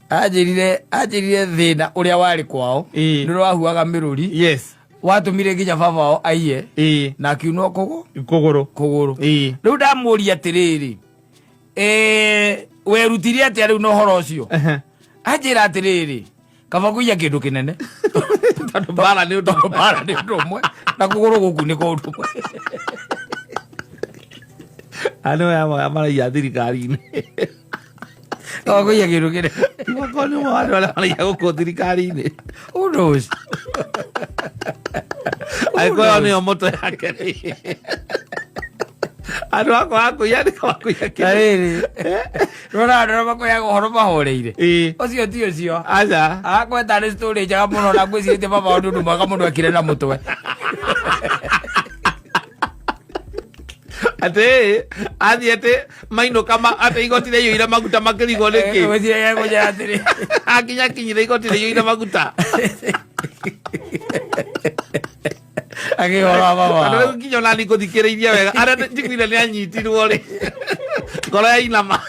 Anjĩrire thĩna ũrĩa warĩ kwao nĩ ũrĩa wahuaga mĩrũri watũmire nginya baba wao aiye na akiunwo kũgũrũ. Kũgũrũ. Rĩu ndamũria atĩrĩrĩ, werutire atĩa rĩu na ũhoro ũcio? Anjĩra atĩrĩrĩ, kaba kũiya kĩndũ kĩnene tondũ mbara nĩ ũndũ tondũ mbara nĩ ũndũ ũmwe na kũgũrũ gũkũ nĩ kwa ũndũ ũmwe. Andũ aya maraiya thirikari-inĩ. Kaba kũiya kĩndũ kĩnene. Makorwo nĩ ũmwe wa andũ arĩa maraiya gũkũ thirikari-inĩ. Who knows? Angĩkorwo ĩyo nĩyo moto yake rĩ, andũ akwa akũiya nĩ kaba kũiya Na kĩndũ. rĩrĩ, rora andũ arĩa makoyaga ũhoro mahoreire. Ũcio ti ũcio. Aca. Akweta nĩ story njega mũno na ngwĩcirĩtie baba wao nĩ ũndũ mwega mũno ekire na mũtwe. Atĩ athiĩ atĩ mainũka atĩ igoti rĩiyũire maguta makĩrigwo nĩkĩ. Ngwĩciria ekũnjĩra atĩrĩ. Akinya kinyire igoti rĩiyũire maguta. Akĩhoro wa baba Tondũ wao. rĩu nginya ona niĩ ngũthikĩrĩirie wega arĩa njiguire nĩ anyitirwo rĩ, ngoro yainama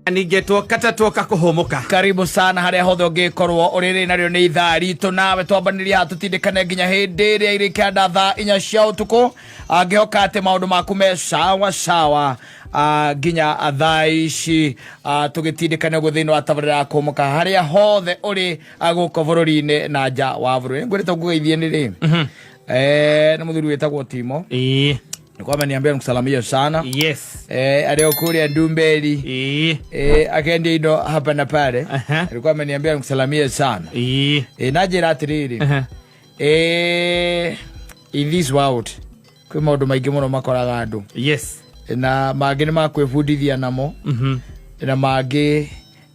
ningĩ tuoka ta tuoka kũhũmũka. Karibu sana harĩa hothe ũngĩkorwo ũrĩ. Rĩ narĩo nĩ ithaa ritũ nawe twambanĩria haha tũtindĩkane nginya hĩndĩ ĩrĩa irĩkĩanda thaa 4 cia ũtukũ. Angĩhoka atĩ maũndũ maku me sawa sawa, nginya thaa ici, tũgĩtindĩkane ũguo thĩinĩ wa tabarĩra ya kũhũmũka harĩa hothe ũrĩ, gũkũ bũrũri-inĩ na nja wa bũrũri. Ngwĩrĩte ngũgeithie nĩ rĩ, nĩ mũthuri wĩtagwo Timo. Nilikuwa ameniambia nikusalamia sana. Alio kule Ndumberi. Akaendia indo hapa na pale. Alikuwa ameniambia nikusalamie sana. Na njĩra atĩrĩrĩ, in this world kwĩ maũndũ maingĩ mũno makoraga andũ na mangĩ nĩ makwĩbundithia namo na mangĩ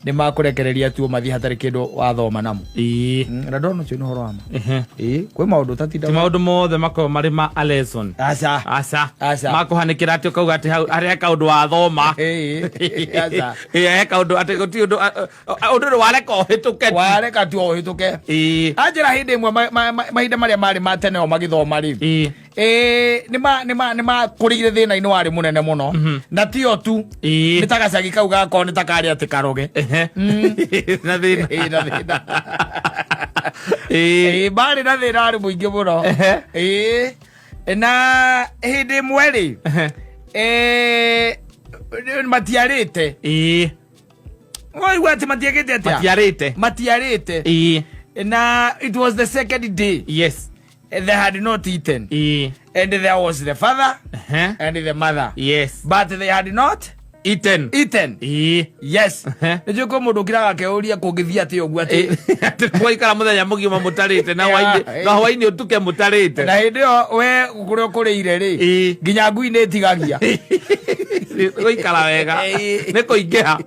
nĩ makũrekereria tu mathiĩ hatarĩ kĩndũ wathoma namo. Na ndona ũcio nĩ ũhoro wa ma. Kwĩ maũndũ ũtatinda Ti maũndũ mothe makoragwo marĩ ma a lesson. Aca. Aca. Aca. Makũhanĩkĩra atĩ ũkauga atĩ hau harĩa kaũndũ wathoma. Aca. He kaũndũ atĩ gũtirĩ ũndũ ũndũ ũrĩ wareka ũhĩtũke tu. Wareka tu ũhĩtũke. Anjĩra hĩndĩ ĩmwe mahinda marĩa marĩ ma tene o magĩthoma rĩ, nĩ makũrĩire thĩna-inĩ warĩ mũnene mũno na tio tu nĩ ta gacagi kau gakorwo nĩ ta karĩ atĩ karoge. Na thĩna. Na thĩna. Marĩ na thĩna warĩ mũingĩ mũno. Na hĩndĩ ĩmwe rĩ, matiarĩte. Waigua atĩ matiagĩte atĩa? Matiarĩte. Matiarĩte. Na it was the second day they had not eaten and there was the father and the mother but they had not eaten. Eaten. Yes. Nĩnjũĩ kwĩ mũndũ ũkiraga akeyũria kũngĩthiĩ atĩa ũguo atĩ Atĩ mwaikara mũthenya mũgima mũtarĩte na hwainĩ na hwainĩ ũtuke mũtarĩte. Na hĩndĩ ĩyo we kũrĩa ũkũrĩire rĩ, nginya ngui nĩ ĩtigagia. Gũikara wega nĩ kũingĩha.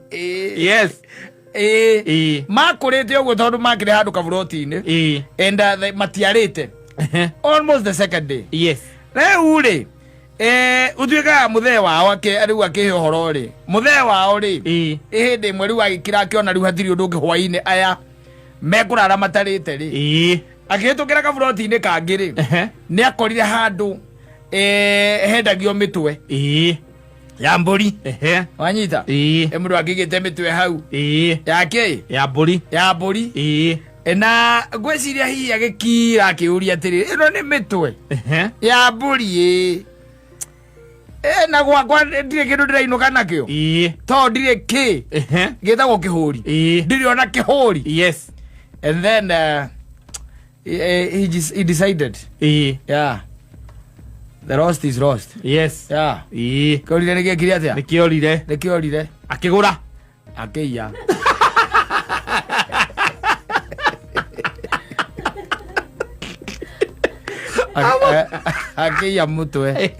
Makũrĩte ũguo tondũ makĩrĩ handũ kaburoti-inĩ and matiarĩte almost the second day. Rĩu rĩ, ũtuĩkaga mũthee wao rĩu akĩhe ũhoro rĩ, mũthee wao rĩ, hĩndĩ ĩmwe rĩu agĩkira akĩona rĩu hatirĩ ũndũ ũngĩ, hwainĩ aya mekũrara matarĩte rĩ, akĩhĩtũkĩra kaburoti-inĩ kangĩ rĩ, nĩ akorire handũ hendagio mĩtwe ya mbũri. Wanyita? Mũndũ angĩgĩte mĩtwe hau ya kĩ? Ya mbũri. Ya mbũri. Na ngwĩciria hihi agĩkira akĩũria atĩrĩ, ĩno nĩ mĩtwe ya mbũri ĩ? Na gwakwa ndirĩ kĩndũ ndĩrainũka nakĩo to ndirĩ kĩ gĩtagwo kĩhũri. Ndirĩ ona kĩhũri. And then he decided, yeah, the lost is lost. Yeah. Kĩorire nĩ gĩekire atĩa? Nĩkĩorire. Nĩ kĩorire. Akĩgũra. Akĩiya. Akĩiya mũtwe.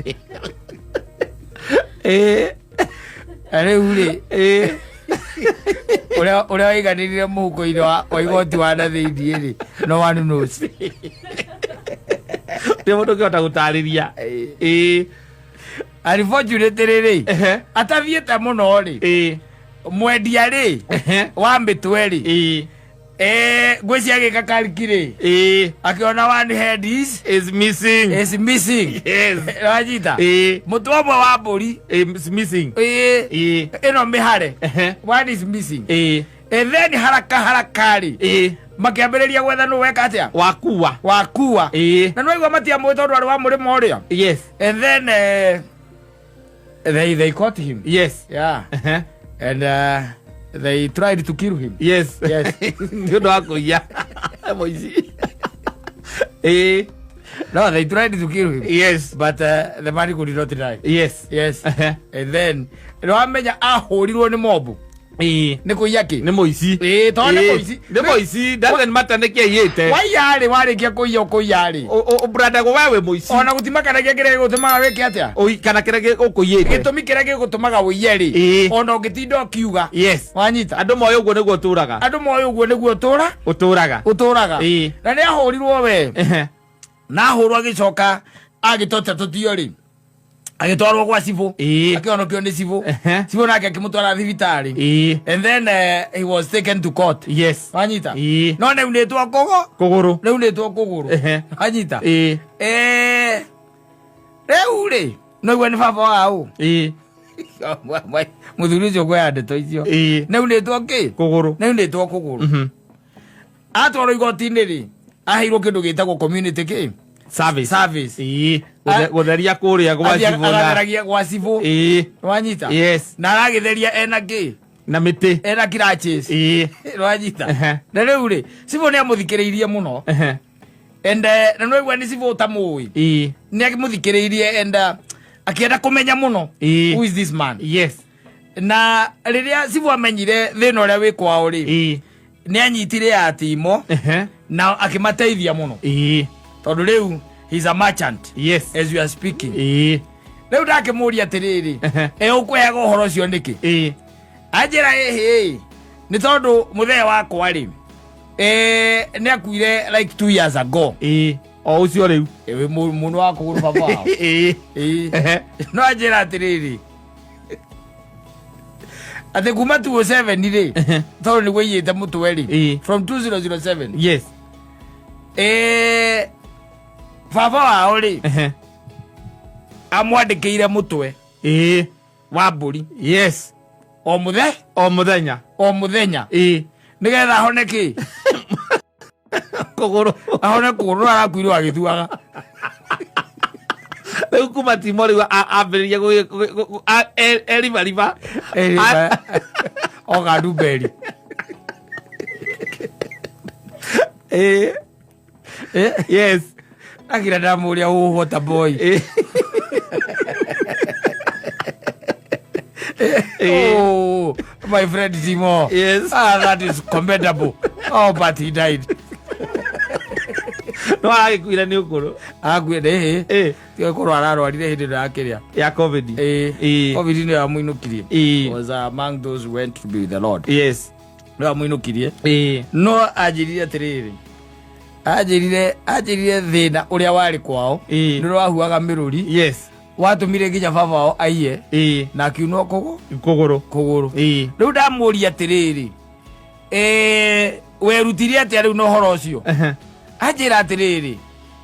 Rĩu rĩ, ũrĩa waiganĩrire mũhuko-inĩ wa igoti wa na thĩiniĩ rĩ, no one knows. Nĩ mũndũ ũngĩhota gũtarĩria. Unfortunately rĩ, atathiĩte mũno rĩ, mwendia rĩ wa mĩtwe rĩ, ngwĩcia agĩka kariki rĩ, akĩona one head is is missing. Is missing. Wanyita? Mũtwe ũmwe wa mbũri is missing. Ĩno mĩhare, one is missing. And then haraka haraka rĩ, makĩambĩrĩria gwetha nũ weka atĩa, Wakua. Wakua. Na nĩwaigua matiamũĩ tondũ arĩ wa mũrĩmo ũrĩa. And then they caught him. Yeah. And they tried to kill him. Yes. Nĩ ũndũ wa kũiya mũici. Ĩĩ. No, they tried to kill him. But the man could not die. Yes. And then nĩwamenya ahũrirwo nĩ mobu nĩ kũiya kĩ. Nĩ mũici. Ĩĩ, tondũ nĩ mũici. Nĩ mũici, doesn't matter nĩkĩ aiyĩte. Waiya rĩ, warĩkia kũiya ũkũiya rĩ, Ũbrandagwo we wĩ mũici. Ona gũtimakanagia kĩrĩa gĩgũtũmaga wĩke atĩa. Kana kĩrĩa ũkũiyĩte. Gĩtũmi kĩrĩa gĩgũtũmaga ũiye rĩ, ona ũngĩtinda ũkiuga, wanyita, Andũ moĩ ũguo nĩguo ũtũraga. Andũ moĩ ũguo nĩguo ũtũra Ũtũraga. Ũtũraga. Na nĩ ahũrirwo we, na ahũrwo agĩcoka agĩtote tũtio rĩ, agĩtwarwo gwa cibũ. Akĩhonokio nĩ cibũ. Cibũ nake akĩmũtwara thibitarĩ. And then he was taken to court. Wanyita? No nĩaunĩtwo kũgũ Kũgũrũ. Nĩaunĩtwo kũgũrũ. Wanyita? Rĩu rĩ, noigua nĩ baba wao, mũthuri ũcio kuoya ndeto icio. Nĩaunĩtwo kĩ? Kũgũrũ. Nĩaunĩtwo kũgũrũ. Atwarwo igoti-inĩ rĩ, aheirwo kĩndũ gĩtagwo community kĩ? Service. Service. Gũtheria kũrĩa gwa Athiĩ cibũ na agatheragia gwa cibũ. Wanyita? Na aragĩtheria ena kĩ? Na mĩtĩ. Ena crutches. Wanyita? Na rĩu rĩ, cibũ nĩ amũthikĩrĩirie mũno. And na nĩwaigua nĩ cibũ ũtamũĩ. Nĩ amũthikĩrĩirie and akĩenda kũmenya mũno who is this man. Na rĩrĩa cibũ amenyire thĩna ũrĩa wĩ kwao rĩ, nĩ anyitire atimo na akĩmateithia mũno, tondũ rĩu he's a merchant as we are speaking. Rĩu ndakĩmũria atĩrĩrĩ, ĩ ũkwehaga ũhoro ũcio nĩkĩ? Anjĩra ĩhĩ, nĩ tondũ mũthee wakwa rĩ, nĩ akuire like 2 years ago. O ũcio rĩu. Ĩ, mũndũ wa kũgũrũ baba wao. Ĩĩ. No anjĩra atĩrĩrĩ, atĩ kuma 207 rĩ, tondũ nĩguo aiyĩte mũtwe rĩ, from 2007, baba wao rĩ, amwandĩkĩire mũtwe wa mbũri o mũthe O mũthenya. O mũthenya, nĩgetha ahone kĩ? Kũgũrũ. Ahone kũgũrũ. No arakuirwo agĩthuaga. Rĩu kuma timo rĩu ambĩrĩria eribariba. Oga ndumberi. Akira ndamũria ũhota boy. Oh, my friend Timo. Ah, that is commendable. Oh, but he died. No aragĩkuire nĩ ũkũrũ. Akuire ĩhĩ. Tiga korwo ararwarire hĩndĩ ĩno ya kĩrĩa. Ya COVID. Covid nĩyo yamũinũkirie. Was among those who went to be with the Lord. Nĩyo yamũinũkirie. No anjĩrire atĩrĩrĩ, anjĩrire thĩna ũrĩa warĩ kwao nĩ ũrĩa wahuaga mĩrũri, watũmire nginya baba wao aiye na akiunwo kũgũ Kũgũrũ. Kũgũrũ. Rĩu ndamũria atĩrĩrĩ, werutire atĩa rĩu na ũhoro ũcio? Anjĩra atĩrĩrĩ,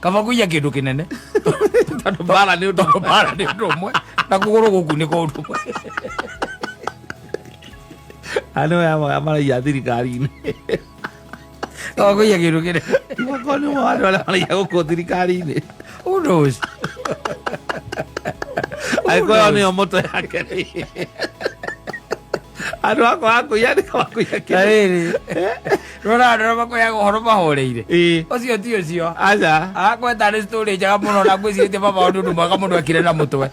kaba kũiya kĩndũ kĩnene, tondũ mbara nĩ ũndũ tondũ mbara nĩ ũndũ ũmwe na kũgũrũ gũku nĩ kwa ũndũ ũmwe. Andũ aya maraiya thirikari-inĩ. Kaba kũiya kĩndũ kĩnene. Makorwo nĩ andũ arĩa maraiya gũkũ thirikari-inĩ. Who knows? Angĩkorwo nĩyo mũtwe yake rĩ, andũ akwa akũiya nĩ kaba kũiya Na kĩndũ. rĩrĩ, rora andũ arĩa makoyaga ũhoro mahoreire. Ũcio ti ũcio. Aca. Akweta nĩ story njega mũno na ngwĩcirĩtie baba wa ũndũ mwega mũno ekire na mũtwe.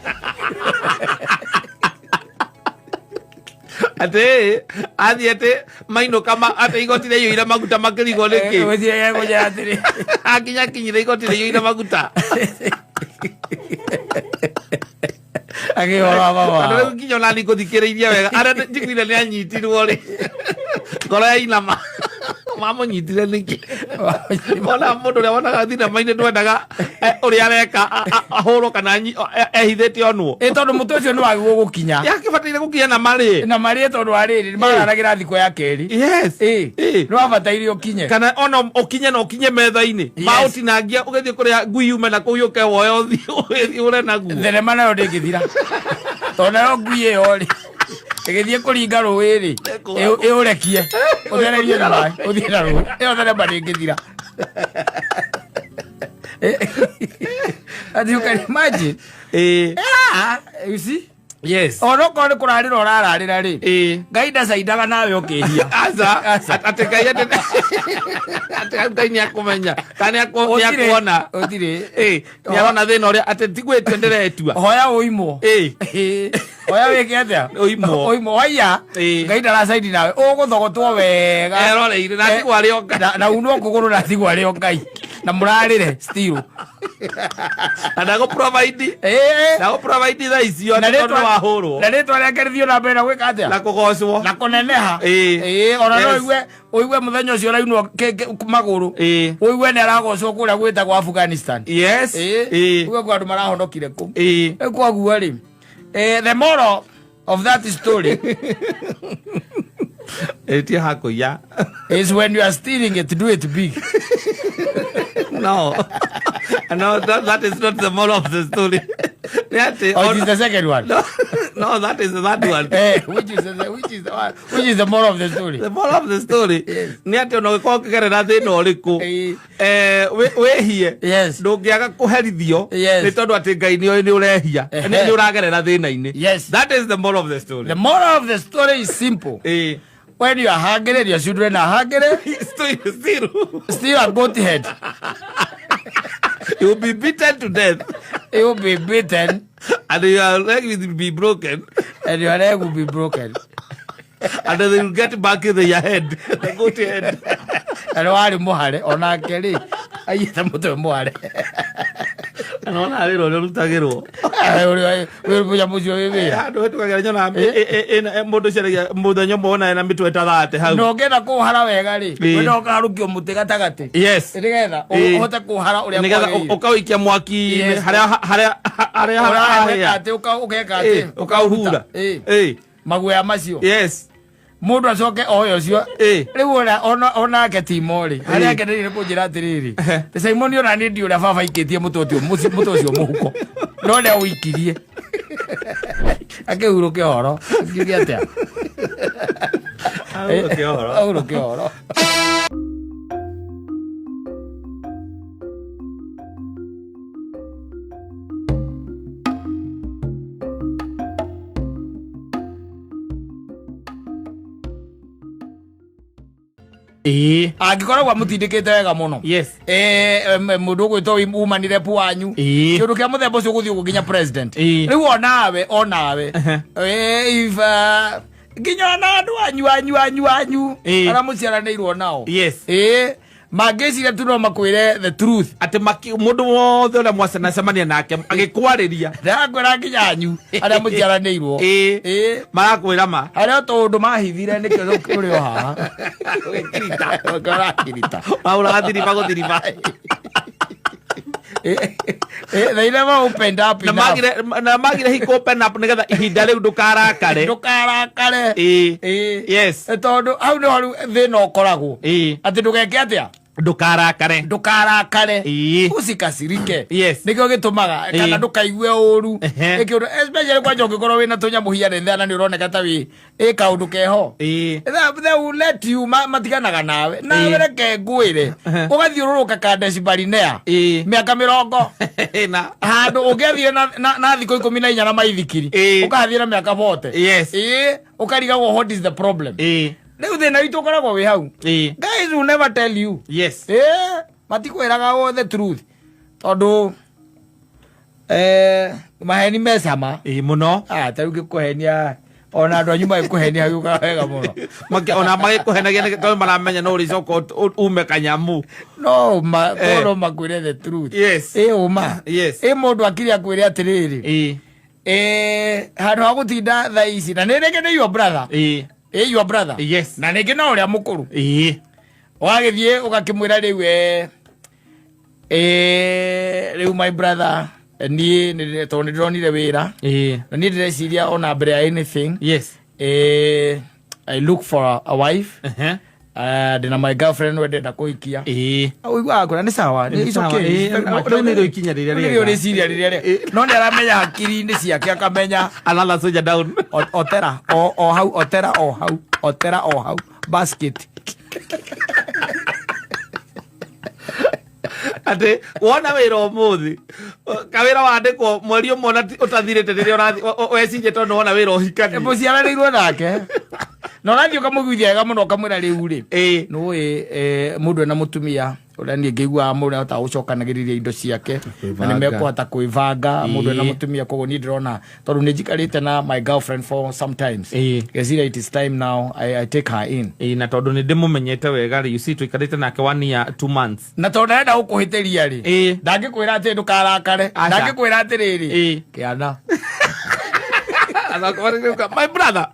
Atĩ athiĩ atĩ mainũka atĩ igoti rĩiyũire maguta makĩrigwo nĩkĩ. Ngwĩciria egũnjĩra atĩrĩ, akinya kinyire igoti rĩiyũire maguta. Akĩhoro wa baba Tondũ wao. rĩu nginya ona niĩ ngũthikĩrĩirie wega arĩa njiguire nĩ anyitirwo rĩ, ngoro yainama. Mamũnyitire nĩkĩ? Ona mũndũ ũrĩa wonaga thinema-inĩ ndwendaga ũrĩa areka ahũrwo kana ehithĩte onwo. Ĩ, tondũ mũtwe ũcio nĩ wagĩrĩirwo gũkinya. Yakĩbataire gũkinya na marĩ. Na marĩe, tondũ wa rĩrĩ, mararagĩra thikũ ya kerĩ. Nĩ wabataire ũkinye. Kana ona ũkinye na ũkinye metha-inĩ. Maũtinangia ũgĩthiĩ kũrĩa ngui yume na kũu yũke woe ũthiĩ ũthiĩ ũre naguo. Thenema nayo ndĩngĩthira, tondũ nayo ngui ĩyo rĩ, Ĩgĩthiĩ kũringa rũĩ rĩ, Ĩkũra. Ĩũrekie ũthererie na maĩ ũthiĩ na rũĩ, ĩyo thenema ndĩngĩthira. And you can imagine. Ĩĩ. Ah, you see, Yes. ona okorwo nĩ kũrarĩra ũrararĩra rĩ, Ĩĩ. Ngai ndacaindaga nawe ũkĩhia. Aca. Aca. Atĩ Ngai atĩ Ngai nĩ akũmenya kana nĩ akuona. Ũtirĩ. Ĩĩ, nĩ arona thĩna ũrĩa atĩ ti gwĩtua ndĩretua. Hoya ũimwo. Ĩĩ. Ĩĩ. Hoya wĩke atĩa? Ũimwo. Ũimwo waiya. Ĩĩ. Ngai ndaracaindi nawe, ũgũthogotwo wega. Eroreire na atigwo arĩ o Ngai. Na unwo kũgũrũ na atigwo arĩ o Ngai, na mũrarĩre still. Na ndagũ provide. Ĩĩ. Ndagũ provide thaa icio Na atĩ tondũ rĩtwa- wahũrwo. Na rĩtwa rĩake rĩthiĩ na mbere na gwĩka atĩa? Na kũgocwo. Na kũneneha. Ĩĩ. Ĩĩ, ona no Yes. ũigue ũigue mũthenya ũcio ũrainwo magũrũ, Ĩĩ. ũigue nĩ aragocwo kũrĩa gwĩtagwo Afghanistan. Yes. Ĩĩ. Ĩĩ. Ũigue kwĩ andũ marahonokire kũu. Ĩĩ. Rĩu koguo rĩ, the moral of that story Ĩtie hakũiya. is when you are stealing it, do it big. No. No, that is not the moral of the story. Nĩ atĩ Or it is the second one? No, no, that is the third one. Which is the one, which is the moral of the story? The moral of the story Yes. nĩ atĩ ona ũngĩkorwo ũkĩgerera thĩna ũrĩkũ, Ĩĩ. wĩhie, Yes. ndũngĩaga kũherithio Yes. nĩ tondũ atĩ Ngai nĩ oĩ nĩ ũrehia, Ehe. nĩ ũragerera thĩna-inĩ. Yes. That is the moral of the story. The moral of the story is simple. Ĩĩ. When you are hungry and your children are hungry, Still, steal a goat head. You will be beaten to death. You will be beaten. And your leg will be broken. And your leg will be broken. And they will get back in your head, the goat head. Na nĩ warĩ mũhare onake rĩ, aiyĩte mũtwe mũhare. Nona wĩra ũrĩa ũrutagĩrwo. Wĩ mũcio wĩ wĩra. Handũ hetũkagĩra nyonaga mũndũ caragia mũthenya ũmwe wona ena mĩtwe ta 30 hau. Na ũngĩenda kũhara wega rĩ, Ĩĩ. wenda ũkaharũkio mũtĩ gatagatĩ Yes. nĩgetha Ĩĩ. ũhote kũhara ũrĩa Nĩgetha kwagĩrĩire. ũkawĩikia mwaki-inĩ Yes. harĩa harĩa harĩa Ũreka harĩa atĩ, ũgeka atĩ, ũkauhura. Ĩĩ. Ĩĩ. Maguoya macio. Yes. Mũndũ acoke oe ũcio. Ĩĩ. Rĩu onake timo rĩ, harĩa akeneire kũnjĩra atĩrĩrĩ, Ehe. Simon, ona niĩ ndiũ ũrĩa baba aikĩtie mũtwe ũcio mũtwe ũcio mũhuko, no nĩ awĩikirie akĩhurũke ũhoro, ngiuge atĩa? Ahurũke ũhoro. Ahurũke ũhoro. Ĩĩ. Angĩkoragwo amũtindĩkĩte wega mũno. Yes. Mũndũ ũgwĩtwo umanire pu wanyu, Ĩĩ. kĩũndũ kĩa mũthemba ũcio gũthiĩ ũguo nginya president. Ĩĩ. Rĩu onawe Ehe. if nginya ona andũ anyu Ĩĩ. arĩa mũciaranĩirwo nao, Yes. ĩĩ, mangĩciria tu no makwĩre the truth. Atĩ mũndũ wothe ũrĩa mwacenacemania nake agĩkwarĩria. Ndakwĩra nginya anyu arĩa mũciaranĩirwo. Ĩĩ. Ĩĩ. Marakwĩra ma. Harĩa tũndũ mahithire nĩkĩo ũrĩ o haha. Ũgĩkirita. Ũkĩo ũrakirita. Maũraga thiriba gũthiriba. They never opened up Na enough. magire na magire hiko open up nĩgetha ihinda rĩu ndũkarakare. Ndũkarakare. Ĩĩ. Ĩĩ. Yes. Tondũ hau nĩho rĩu thĩna ũkoragwo, Ĩĩ. atĩ ndũgeke atĩa? Ndũkarakare. Ndũkarakare. Ĩĩ. Usikasirike. Yes. Nĩkĩo gĩtũmaga Ĩĩ. kana ndũkaigue ũru. Ehe. Nĩkĩo especially kwanja ũngĩkorwo wĩna tũnyamũ hianĩ na nĩ ũroneka ta wĩ ĩ kaũndũ keho. Ĩĩ. They will let you matiganaga nawe nawe. Ĩĩ. Reke ngwĩre, Ehe. ũgathiũrũrũka Kadesh Barinea Ĩĩ. mĩaka 40 Na handũ ũngĩathire na thikũ 14 na maithikiri, Ĩĩ. ũkahathiĩ na mĩaka 40. Yes. Ĩĩ, ũkarigagwo what is the problem. Ĩĩ. Rĩu thĩna witũ ũkoragwo wĩ hau. Ĩĩ. Guys will never tell you. Yes. Ĩĩ, matikwĩraga all the truth tondũ maheni me cama. Ĩĩ mũno. Ah, ta rĩu ngĩkũhenia, ona andũ anyu magĩkũhenia gĩũkaga wega mũno. Ona magĩkũhenagia nĩ tondũ maramenya no ũrĩcoka ume kanyamu. No ma no makwĩre the truth. Yes. Ĩ ũma. Yes. Ĩ mũndũ akiri akwĩre atĩrĩrĩ, Ĩĩ. handũ ha gũtinda thaa ici na nĩ rĩngĩ nĩ your brother. Ĩĩ. Ĩ your brother. Yes. Na rĩngĩ no ũrĩa mũkũrũ. Ĩĩ. Ũgagĩthiĩ ũgakĩmwĩra rĩu, rĩu my brother, niĩ tondũ nĩ ndĩronire wĩra, Ĩĩ. na niĩ ndĩreciria ona mbere ya anything, Yes. I look for a wife. Ehe. Ndĩna my girlfriend we ndĩrenda kũhikia. Ĩĩ. Ũiguaga kwĩra nĩ sawa, Nĩ it's sawa, okay. ĩĩ, It's very much. rĩu nĩrĩo ikinya rĩrĩa Rĩu nĩrĩo rĩega. rĩciria rĩrĩa rĩega. No nĩ aramenya hakiri-inĩ ciake akamenya Another soldier down. Otera o hau, otera o hau, otera o hau basket. Atĩ wona wĩra ũmũthĩ, kawĩra wandĩkwo mweri ũmwe ona ũtathirĩte rĩrĩa ũrathi wecirie tondũ wona wĩra ũhikanie. Mũciaranĩirwo nake na ũrathiĩ ũkamũiguithia wega mũno ũkamwĩra rĩu rĩ, Ĩĩ. nĩũĩ mũndũ ena mũtumia ũrĩa niĩ ngĩiguaga mũndũ ahotaga gũcokanagĩrĩria indo ciake na nĩ Kwĩbanga. mekũhota kwĩbanga mũndũ ena Ĩĩ. mũtumia. Koguo niĩ ndĩrona tondũ nĩ njikarĩte na my girlfriend for sometimes, Ĩĩ. ngeciria it is time now I take her in. Ĩĩ, na tondũ nĩ ndĩmũmenyete wega rĩ, you see, tũikarĩte nake 1 year 2 months. Na tondũ ndarenda gũkũhĩtĩria rĩ, Ĩĩ. ndangĩkwĩra atĩ ndũkarakare. Aca. Ndangĩkwĩra atĩrĩrĩ, Ĩĩ. kĩana. My brother,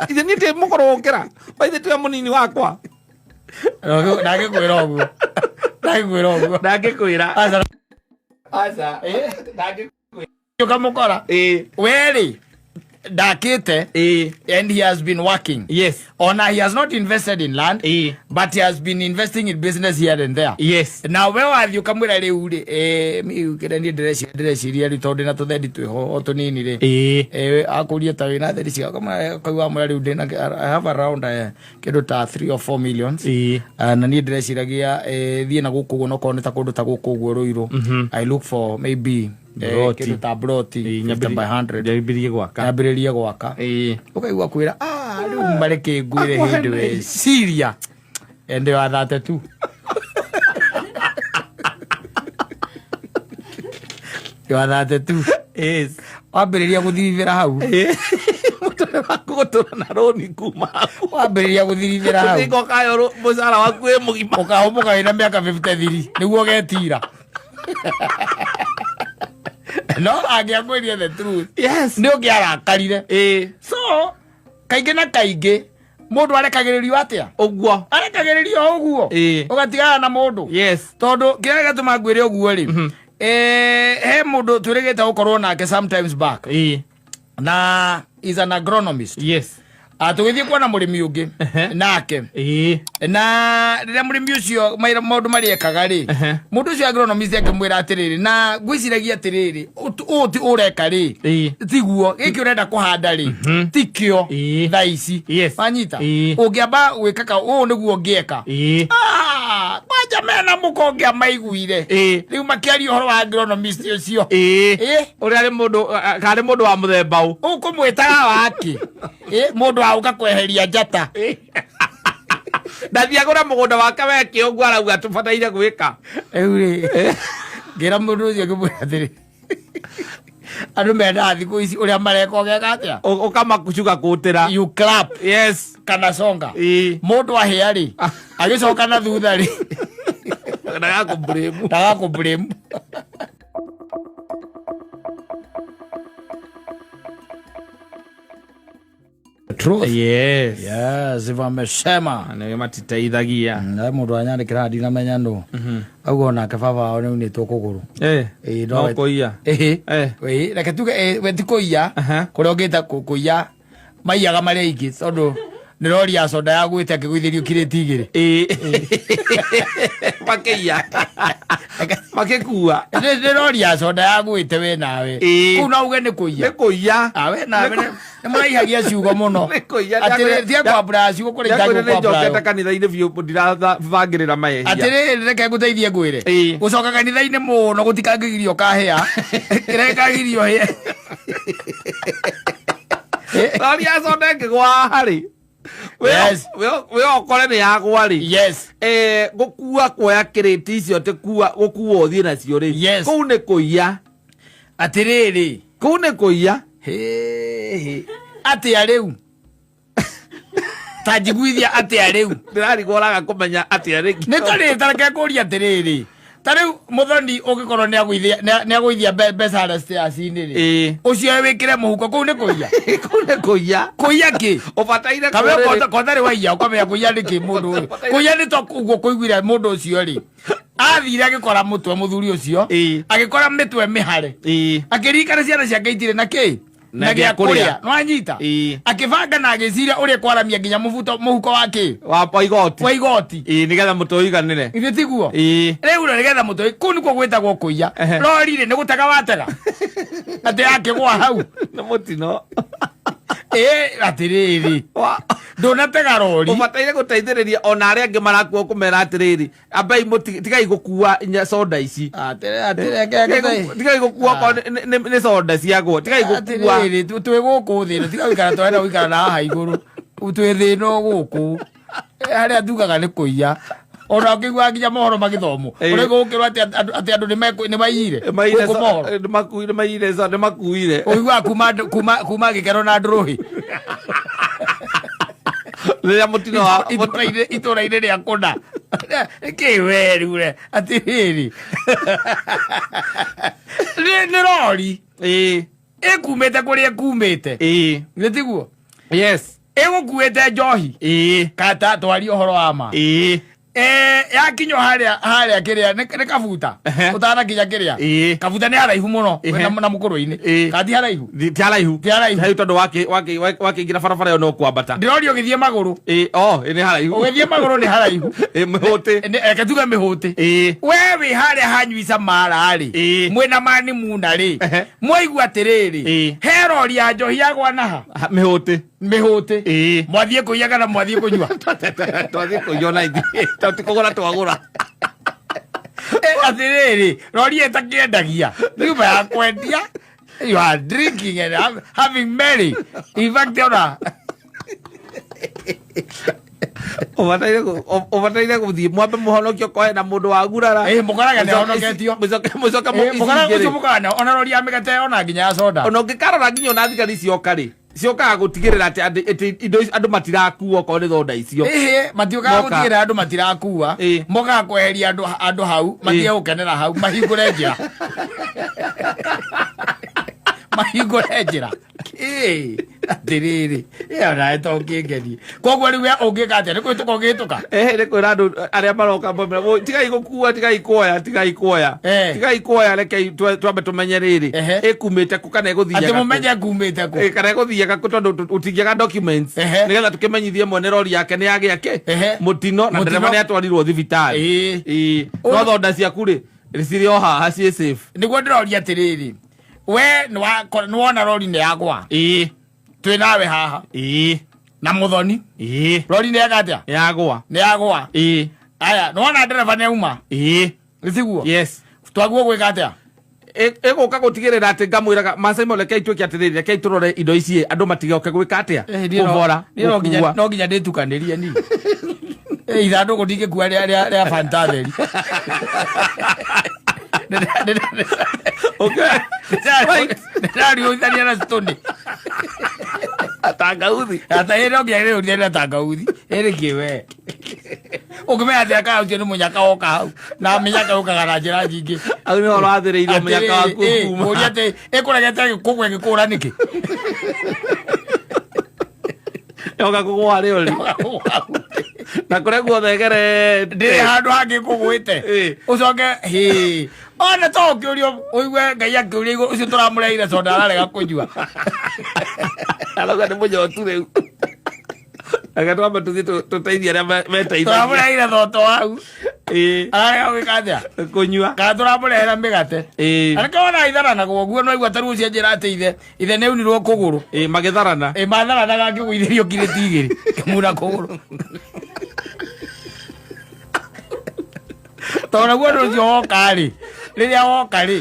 ithe niĩ ndĩ mũkũrũ gũkĩra, ithe tiwe mũnini wakwa. Ndangĩkwĩra ũguo, ndangĩkwĩra ũguo. Ndangĩkwĩra. Aca. Aca. Ũkamũkora Ĩĩ. werĩ ndakĩte Ĩĩ. and he has been working. Yes. Ona he has not invested in land, Ĩĩ. but he has been investing in business here and there. Yes. Na we wathiĩ ũkamwĩra rĩu rĩ, kĩrĩa niĩ ndĩreciria rĩu tondũ ndĩna tũthendi twĩho o tũnini rĩ. Ĩĩ. Akũrie ta wĩna thendi cia kaigua amwĩra rĩu ndĩna, I have around kĩndũ ta 3 or 4 millions. Ĩĩ. Na niĩ ndĩreciragia thiĩ na gũkũ ũguo nokorwo nĩ ta kũndũ ta gũkũ ũguo Rũirũ, I look for maybe Broti. kĩndũ ta broti 50 by 100. Nyambĩrĩrie gwaka. Nyambĩrĩrie gwaka. Ĩĩ. Ũkaigua kwĩra, "Ah, rĩu mareke ngwĩre Akũhe hĩndĩ weciria ende wa 32 wa 32." Yes. Wambĩrĩria gũthirithĩra hau. Ĩĩ. Mũtũrĩre waku gũtũra na rũni kuma hau. Wambĩrĩria gũthirithĩra hau. Ũtinga ũkayo mũcara waku wĩ mũgima. Ũkahũmũka wĩna mĩaka 53 nĩguo ũgetira, no angĩakwĩria the truth, Yes. nĩ ũngĩarakarire. Ĩĩ. So kaingĩ na kaingĩ mũndũ arekagĩrĩrio atĩa? Ũguo. Arekagĩrĩrio o ũguo. Ĩĩ. Ũgatigana na mũndũ. Yes. Tondũ kĩrĩa gĩgatũma ngwĩre ũguo rĩ, he mũndũ twĩrĩgĩte gũkorwo nake sometimes back, Ĩĩ. na is an agronomist. Yes. Tũgĩthiĩ kuona mũrĩmi ũngĩ nake, Ĩĩ. na rĩrĩa mũrĩmi ũcio maũndũ marĩa ekaga rĩ, mũndũ ũcio agronomist akĩmwĩra atĩrĩrĩ, na ngwĩciragia atĩrĩrĩ, ũũ ti ũreka rĩ, Ĩĩ. tiguo gĩkĩ ũrenda kũhanda rĩ, tikĩo Ĩĩ. thaa ici. Yes. Wanyita? Ĩĩ. Ũngĩamba gwĩka ka ũũ nĩguo ũngĩeka. Ĩĩ. Ah, kwanja mena mũka ũngĩ amaiguire. Ĩĩ. Rĩu makĩaria ũhoro wa agronomist ũcio. Ĩĩ. Ĩĩ. Ũrĩa arĩ mũndũ karĩ mũndũ wa mũthemba ũ. Ũkũmwĩtaga waki? Ĩ, mũndũ wa ũka kweheria njata. Ndathiagũra mũgũnda wake weke ũguo arauga tũbataire gwĩka. Rĩu rĩ, ngĩra mũndũ ũcio, ngĩmwĩra atĩrĩ, andũ mendaga thikũ ici ũrĩa mareka ũgeka atĩa? Ũkamacuga kũtĩra. You clap. Yes. Kana songa. Ĩĩ. Mũndũ ahĩa rĩ, agĩcoka na thutha rĩ, Ndagakũblame. Ndagakũblame. Truth. Yes. Yes, vamesema. Nĩ matiteithagia. Na mũndũ anyandĩkĩra ndinamenya nũ auga onake baba wao nĩ unĩtwo kũgũrũ. Eh. Ĩĩ, No kũiya. Ĩhĩ. Eh. Ĩĩ, reke tuge we ti kũiya. Kũrĩa ũngĩta kũiya maiyaga marĩa aingĩ tondũ nĩ rori ya soda yagwĩte akĩgũithĩrio kirĩti igĩrĩ. Ĩĩ. Makĩiya. Makĩkua. Nĩ rori ya soda yagwĩte we nawe. Ĩĩ. Kũu no uge nĩ kũiya. Nĩ kũiya. Ah, we nawe nĩ mũraihagia ciugo mũno. Nĩ kũiya. Atĩrĩ, tiga kwambũra ciugo kũrĩa Ndiakwĩra nĩ njokete itagũkwambũra. kanitha-inĩ biũ ndirabangĩrĩra mahĩtia. Atĩrĩrĩ, reke ngũteithie ngwĩre. Ĩĩ. Gũcoka kanitha-inĩ mũno gũtikangĩgirio kahĩa kĩrĩa gĩkagirio hĩa. Rori ya soda ĩngĩgwa harĩ. Yes. We ũkore nĩ yagwa rĩ. Yes. Gũkua kuoya kĩrĩti icio ti kua gũkua ũthiĩ nacio rĩ. Yes. Kũu nĩ kũiya. Atĩrĩrĩ. Kũu nĩ kũiya. Hĩhĩ. Atĩa rĩu, ta njiguithia atĩa rĩu? Ndĩrarigwo ũraga kũmenya atĩa rĩngĩ. Nĩ tarĩ tareke ngũrie atĩrĩrĩ, ta rĩu mũthoni ũngĩkorwo nĩ agũithia mbeca harĩa stairs-inĩ rĩ, Ĩĩ. ũcio wĩkĩre mũhuko, kũu nĩ kũiya? Kũu nĩ kũiya. Kũiya kĩ? Ũbataire Kawe kũrĩrĩ- kotharĩ waiya ũkamenya kũiya nĩ kĩ mũndũ ũyũ. Kũiya nĩ to ũguo kũiguire mũndũ ũcio rĩ, athire agĩkora mũtwe mũthuri ũcio, Ĩĩ. agĩkora mĩtwe mĩhare, Ĩĩ. akĩririkana ciana ciake itirĩ na kĩ. Na gĩa gĩa kũrĩa. kũrĩa nwanyita. Ĩĩ. Akĩbanga na agĩciria ũrĩa kwaramia nginya mũbuto mũhuko wa kĩ Wa igoti. Wa igoti. Ĩĩ, nĩgetha mũtwe ũiganĩre. Ithe tiguo? Ĩĩ. Rĩu rĩ, nĩgetha mũtwe kũu nĩkuo gwĩtagwo kũiya. Rori rĩ, nĩ gũtega watega atĩ yakĩgwa hau? Nĩ mũtino. Ĩ, atĩrĩrĩ, ndũnatega rori. Ũbataire gũteithĩrĩria ona arĩa angĩ marakua, kũmera atĩrĩrĩ, ambai tigai gũkua soda ici. Tigai gũkua okorwo nĩ soda ciagwo, tigai gũkua. Atĩrĩrĩ, twĩ gũkũ thĩ ĩno, tiga gũikara twarenda gũikara na haha igũrũ, twĩ thĩ ĩno gũkũ. Harĩa tugaga nĩ kũiya, ona ũkĩiguaga nginya mohoro magĩthomwo, ũrĩa gũkĩrwo atĩ andũ nĩ maiyire Maiyire. gũkũ mohoro. Nĩmaiyire soda, nĩmakuire. Ũiguaga kuma gĩkeno na ndũrũhĩ. Rĩrĩa mũtino wa Itũra-inĩ rĩa kũna kĩ we rĩu re, atĩrĩrĩ, nĩ rori ĩkumĩte kũrĩa ĩkumĩte. Nĩ tiguo? Yes. Ĩgũkuĩte njohi. Kata twarie ũhoro wa ma. Yakinywo harĩa kĩrĩa nĩ kabuta. Ũtanakinya kĩrĩa kabuta nĩ haraihu mũno. Na mũkũrũ-inĩ. Kandi haraihu. Ti haraihu. Ti haraihu. Ti haraihu tondũ wakĩingĩra barabara ĩyo no kwambata. Ndĩroria ũgĩthiĩ magũrũ. Ĩĩ, oh, ĩ, nĩ haraihu. Ũgĩthiĩ magũrũ nĩ haraihu. Ĩĩ, mĩhũtĩ. Reke tuge mĩhũtĩ. We wĩ harĩa hanyuica mara rĩ, mwĩna mani muna rĩ, mwaigua atĩrĩrĩ, he rori ya njohi yagwa naha. Mĩhũtĩ. Mĩhũtĩ. Mwathiĩ kũiya kana mwathiĩ kũnyua? Twathiĩ kũiywo na ithuĩ tondũ ti kũgũra twagũra. Atĩrĩrĩ, rori ĩtakĩendagia nyumba ya kwendia, you are drinking and having merry, in fact ona Ũbataire gũthiĩ mwambe mũhonokio kohe na mũndũ wa gurara. Ĩ, mũkoraga nĩ ahonoketio. Mũcoke Mũkora ũcio mũkana ona rori ya mĩgate ona nginya ya soda. Ona ũngĩkarora nginya ona thigari cioka rĩ, ciokaga gũtigĩrĩra atĩ indo ici andũ matirakuo okorwo nĩ thonda icio. Ĩhĩ, matiũkaga Moka. gũtigĩrĩra andũ matirakua. Mokaga kweheria andũ hau matige gũkenera hau, mahingũre njĩra, mahingũre njĩra. Ĩ, atĩrĩrĩ, ĩyo nawe to kĩngenie. Koguo rĩu we ũngĩka atĩa? Nĩ kũhĩtũka ũngĩhĩtũka? Ehe, nĩ kwĩra andũ arĩa maroka mamera, "Tigai gũkua, tigai kuoya, tigai kuoya, tigai kuoya, rekei twambe tũmenye rĩrĩ ĩkumĩte kũ kana Atĩ ĩgũthiaga kũ." mũmenye ngumĩte kũ. Ĩ, kana ĩgũthiaga kũ, tondũ tũtingĩaga documents nĩgetha tũkĩmenyithie mwene rori yake nĩ yagĩa kĩ mũtino na Mũtino. ndereba nĩ atwarirwo thibitarĩ. Ĩ, no thonda ciaku rĩ, cirĩ o haha ciĩ safe. Nĩguo ndĩroria atĩrĩrĩ, we nĩwona rori nĩ yagwa, twĩ nawe haha na mũthoni, rori nĩ yeka atĩa? Yagwa. Nĩ yagwa. Aya, nĩwona ndereba nĩ auma. Nĩ tiguo? Yes. Twaguo gwĩka atĩa? Ĩgũka gũtigĩrĩra atĩ ngamwĩraga Masaimo, rekei twĩke atĩrĩrĩ, rekei tũrore indo ici, andũ matigoke gwĩka atĩa, kũbora gũkua. No nginya ndĩtukanĩrie ni ithandũkũ ndingĩkua rĩa Fanta theri. Okay. Ndĩrariũithania na stoni. Tangauthi. Ata ĩ, no nginya ndĩrĩũithania na tangauthi ĩrĩ kĩwe ũngĩmenya atĩ aka ũcio nĩ mũnyaka woka hau, na mĩnyaka yũkaga na njĩra nyingĩ. Hau nĩho ũrathĩrĩirio mũnyaka waku kuma. Mũria atĩ ĩkũregete kũgwe gĩkũra nĩkĩ? Yoka kũgwa rĩ ũrĩ na kũrĩa guothe ĩgerete. Ndĩrĩ handũ hangĩ kũgwĩte. Ũcoke hĩ ona to ũkĩũrio ũigue Ngai akĩũria igũrũ, ũcio tũramũreheire soda ararega kũnyua. Arauga nĩ mũnyotu rĩu, reke twambe tũthiĩ tũteithie arĩa meteithagia. Tũramũreheire thoto hau, ararega gwĩka atĩa? Kũnyua. Kana tũramũrehera mĩgate. Areke wona itharanagwo ũguo, no igua tarĩu ũcio anjĩra atĩ ithe nĩ aunirwo kũgũrũ. Ĩ, magĩtharana. Ĩ, matharanaga akĩgũithĩrio kirĩti igĩrĩ kĩmuna kũgũrũ, tondũ naguo ũndũ ũcio woka rĩ, rĩrĩa woka rĩ,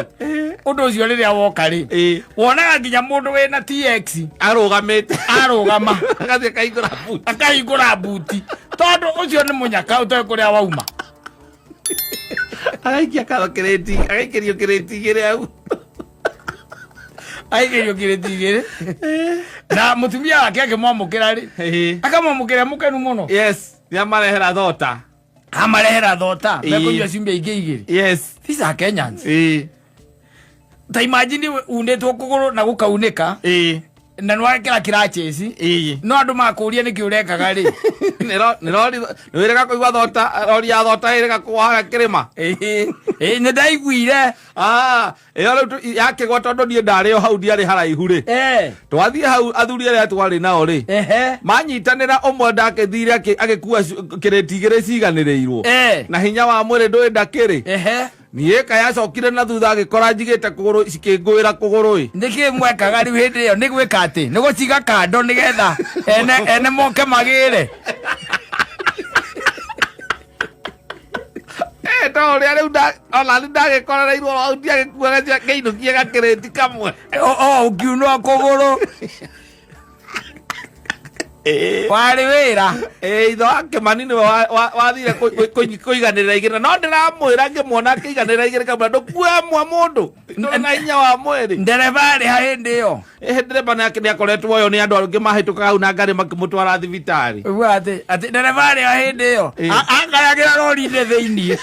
ũndũ ũcio rĩrĩa woka rĩ, wonaga nginya mũndũ wĩna TX Arũgamĩte. Arũgama. Agathiĩ akaingũra buti. Akahingũra buti, tondũ ũcio nĩ mũnyaka ũtoĩ kũrĩa wauma. Agaikia karo kĩrĩti, agaikĩrio kĩrĩti igĩrĩ hau. Aikĩrio kirĩti igĩrĩ, na mũtumia wake akĩmwamũkĩra rĩ, akamwamũkĩra mũkenu mũno. Yes, nĩamarehera thota. Amarehera thota, mekũnyua ciumia ingĩ igĩrĩ. These are Kenyans. Ta imagine unĩtwo kũgũrũ na gũkaunĩka. Na nĩwekĩra kĩrachĩci. Ĩĩ. No andũ makũria nĩkĩ ũrekaga rĩ. Nĩ rori nĩ wĩrĩga kũigua thota, rori ya thota ĩrĩga kũgwa harĩa kĩrĩma. Ĩĩ, ĩĩ, nĩ ndaiguire. Ah, ĩyo rĩu yakĩgwa tondũ niĩ ndarĩ o hau, ndiarĩ haraihu rĩ. Twathiĩ hau, athuri arĩa twarĩ nao rĩ, manyitanĩra, ũmwe ndakĩthire agĩkua kĩrĩti igĩrĩ ciganĩrĩirwo na hinya wa mwĩrĩ ndũĩ ndakĩrĩ. Niĩ kayacokire na thutha, agĩkora njigĩte kũgũrũ, cikĩngũĩra kũgũrũ ĩ. Nĩkĩ mwekaga rĩu hĩndĩ ĩyo? Nĩ gwĩka atĩ nĩ gũciga kando nĩgetha ene moke magĩre? Eh, to ũrĩa rĩu ona nĩ ndagĩkorereirwo hau, ndiagĩkuaga ngĩinũkie gakĩrĩti kamwe. O ũkiunwo kũgũrũ warĩ wĩra. Ĩ, ithe wa Kĩmani nĩwe wathire kũiganĩrĩra igĩrĩ, no ndĩramwĩra ngĩmuona akĩiganĩrĩra igĩrĩ kamwe, ndũkue mwe mũndũ ndũrĩ na hinya wa mwĩrĩ. Ndereba arĩ ha hĩndĩ ĩyo? Ĩhĩ, ndereba nake nĩ akoretwo oyo nĩ andũ angĩ mahĩtũkaga hau na ngari makĩmũtwara thibitarĩ. Ũguo atĩ ndereba arĩ ha hĩndĩ ĩyo? Ĩ. Akayagĩra rori-inĩ thĩiniĩ.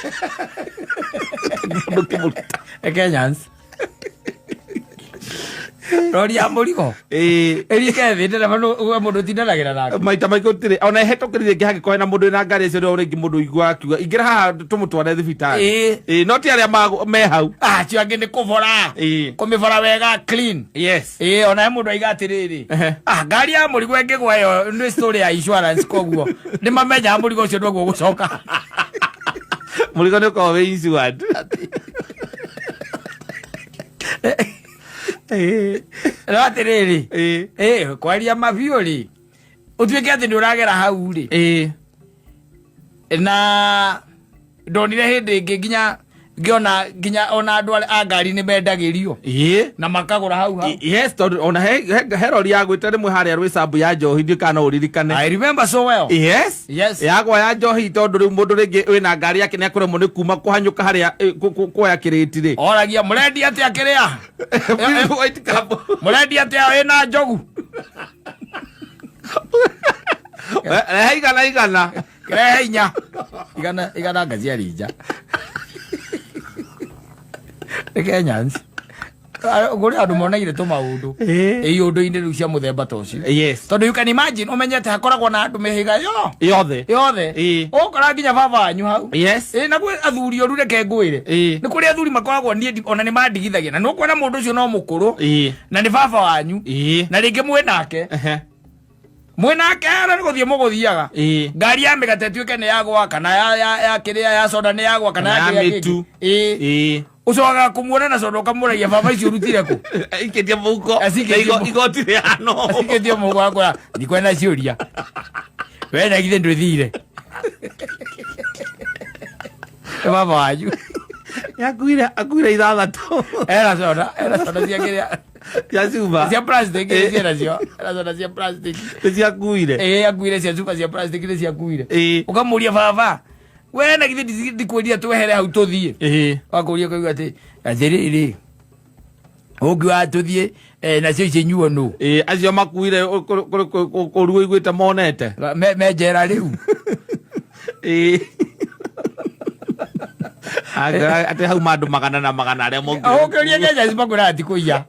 Ndũkĩmũruta. Kenyans, rori ya mũrigo ĩrike thĩ, ndereba we mũndũ ũtindanagĩra nake. Maita maingĩ gũtirĩ ona ĩhetũkĩrire rĩngĩ, hangĩkorwo hena mũndũ wĩna ngari ĩcio, nĩo rĩngĩ mũndũ ũiguaga akiuga ingĩra haha tũmũtware thibitarĩ. Ĩĩ, no ti arĩa me hau. Acio angĩ nĩ kũbora. Kũmĩbora wega, clean. Ĩĩ, ona he mũndũ aiga atĩrĩrĩ, ngari ya mũrigo ĩngĩgwa, ĩyo nĩ story ya insurance, koguo nĩ mamenyaga mũrigo ũcio ndwaguo gũcoka. Mũrigo nĩ ũkoragwo wĩ insured. No atĩrĩrĩ, ĩĩ, kwaria mabiũ rĩ, ũtuĩke atĩ nĩ ũragera hau rĩ, na ndonire hĩndĩ ĩngĩ nginya ngĩona nginya ona andũ arĩa a ngari nĩ mendagĩrio na makagũra hau hau. Yes, tondũ ona he rori yagwĩte rĩmwe harĩa Rwĩcambu ya njohi, ndiũ kana no ũririkane. I remember so well. Yagwa ya njohi, tondũ rĩu mũndũ rĩngĩ wĩna ngari yake nĩ akũremwo nĩ kuma kũhanyũka harĩa kuoya kĩrĩti rĩ. Oragia, mũrendia atĩa kĩrĩa? White cup. Mũrendia atĩa wĩna njogu? Rehe igana igana. Kĩrehe inya igana igana, ngaciari nja nĩ Kenyans. Kũrĩ andũ monaire tũmaũndũ ĩ ũndũ-inĩ rĩu cia mũthemba ta ũcio. Tondũ you can imagine, ũmenyete hakoragwo na andũ mĩhĩga yo yothe. Yothe. Ũkora nginya baba wanyu hau. Ĩ, na gwĩ athuri oru, reke ngwĩre. Nĩ kũrĩ athuri makoragwo niĩ ona nĩ mandigithagia, na nĩ ũkuona mũndũ ũcio no mũkũrũ na nĩ baba wanyu na rĩngĩ mwĩ nake, mwĩ nake ara nĩ gũthiĩ mũgũthiaga, ngari ya mĩgate ĩtuĩke nĩ yagwa, kana ya kĩrĩa ya soda nĩ yagwa, kana Kana ya ya kĩrĩa mĩtu. kĩngĩ. Ĩ, ũcokaga kũmuona na soda, ũkamũragia, "Baba, ici ũrutire kũ?" Aikĩtie mũhuko. Acikĩtie Na mũhuko. igoti rĩhana ũũ. Acikĩtie mũhuko, akora ndikwenda ciũria, we na githĩ ndwĩthire nĩ baba wanyu. Akuire ithathatũ. Ena soda cia kĩrĩa? Cia cuba. Cia plastic nĩ ciena cio, ena soda cia plastic. Nĩ ciakuire. Ĩ, akuire cia cuba cia plastic, nĩ ciakuire. Ũkamũria, "Baba, we na githĩ ndikwĩrire twehere hau tũthiĩ?" Wakũria ũkaigua atĩ atĩrĩrĩ, ũngiuga tũthiĩ nacio ici nyuo nũ? Ĩĩ, acio makuire kũru ũiguĩte monete. Me njera rĩu. Anga atĩ hau mandũ magana na magana arĩa mokire. Ũkĩũria Kenya makwĩraga ti kũiya.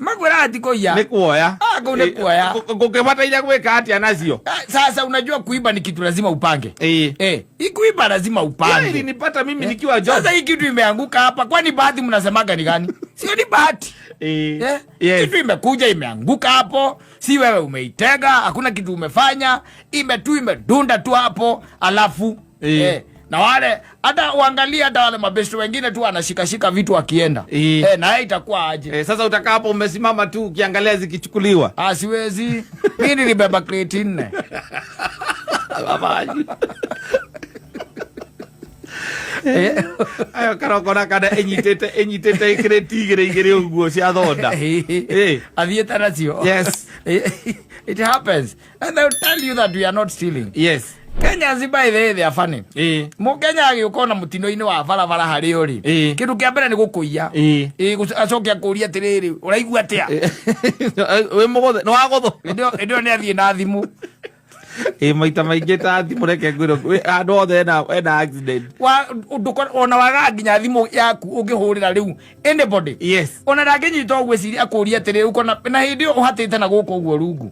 Makwĩraga ti kũiya. Nĩ kuoya. Ah, kũu nĩ kuoya. Ngũkĩbataire gwĩka atĩa nacio? Ah, sasa unajua kuiba ni kitu lazima upange. Hii kuiba lazima upange. Ilinipata mimi nikiwa job. Sasa hii kitu imeanguka hapa, kwani bahati mnasemaga ni gani? Sio ni bahati? Eh? Yes. Kitu imekuja imeanguka hapo, si wewe umeitega, hakuna kitu umefanya, ime tu imedunda tu hapo, alafu na wale hata uangalie hata wale mabesto wengine tu anashikashika vitu akienda. Na yeye itakuwa aje? Eh, sasa utakaa hapo umesimama tu ukiangalia zikichukuliwa. Ah, siwezi. Mimi nilibeba crate nne. Baba. Ayo karokora kana ĩnyitĩte crate igĩrĩ igĩrĩ ũguo cia thonda. Athiĩte nacio. It happens and they will tell you that we are not stealing. Kenyans, by the way, they are funny. Mũkenya agĩũka ona mũtino-inĩ wa barabara harĩ ũrĩ, kĩndũ kĩa mbere nĩ gũkũiya. Acoke akũria atĩrĩrĩ, "Ũraigua atĩa?" Wĩ mũgũthe, nĩ wagũthwo. Hĩndĩ ĩyo nĩ athiĩ na thimũ. Ĩ maita maingĩ ta thimũ, reke ngwĩre, handũ hothe ena accident. Ona wagaga nginya thimũ yaku ũngĩhũrĩra rĩu anybody. Ona ndangĩnyita ũguo eciria akũria atĩrĩ, ũkona na hĩndĩ ĩyo ũhatĩte na gũkũ ũguo rungu.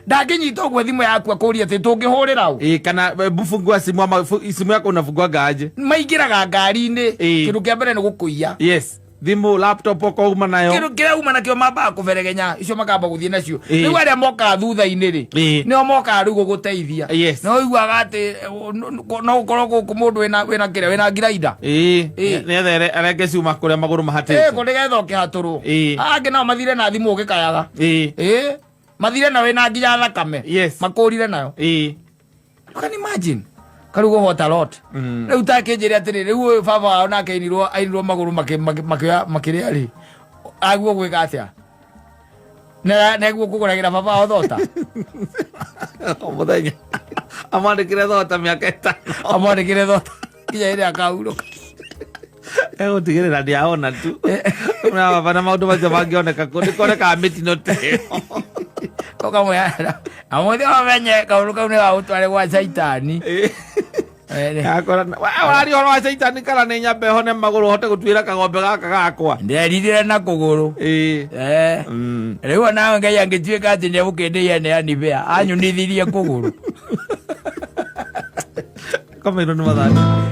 Ndangĩnyita ũguo thimũ yaku akũria atĩ tũngĩhũrĩra ũ? Ĩ, kana fungua simu ama simu yako unafunguaga aje? Maingĩraga ngari-inĩ. Kĩndũ kĩa mbere nĩ gũkũiya. Yes, thimũ, laptop okouma nayo. Kĩndũ kĩrĩa uma nakĩo mambaga kũberegenya, icio makamba gũthiĩ nacio. Rĩu arĩa mokaga thutha-inĩ rĩ, nĩo mokaga rĩu gũgũteithia. No ũiguaga atĩ no gũkorwo gũkũ mũndũ wĩna kĩrĩa wĩna ngirainda. Nĩetha arenge cuma kũrĩa magũrũ mahatĩte. Kũ nĩgetha ũkĩhatũrwo. Angĩ nao mathire na thimũ ũgĩkayaga. Mathire na wĩna nginya thakame. Makũrire nayo. You can imagine. Karugo what a lot. Rĩu takĩnjĩre atĩrĩ, rĩu ũyũ baba wao nake ainirwo magũrũ makĩrĩa rĩ, aguo gwĩka atĩa? Neguo kũgũragĩra baba wao thota. O mũthenya amwandĩkĩre thota mĩaka 5. Amwandĩkĩre thota nginya hĩndĩ akahurũka. Egũtigĩrĩra ndĩahona tu na baba na maũndũ macio mangĩoneka kũ nĩkonekaga mĩtino ta ĩyo. Ũkamwĩra amũthĩ ũmenye kaũndũ kau nĩ gagũtware gwa caitani. Akora waria ũhoro wa caitani, kana nĩ nyambe hone magũrũ hote gũtuĩra kagombe gaka gakwa. Nderirire na kũgũrũ. Rĩu onawe Ngai angĩtuĩka atĩ nĩegũkĩndĩia nĩ anibea anyunithirie kũgũrũ. Komeirwo nĩ mathaa.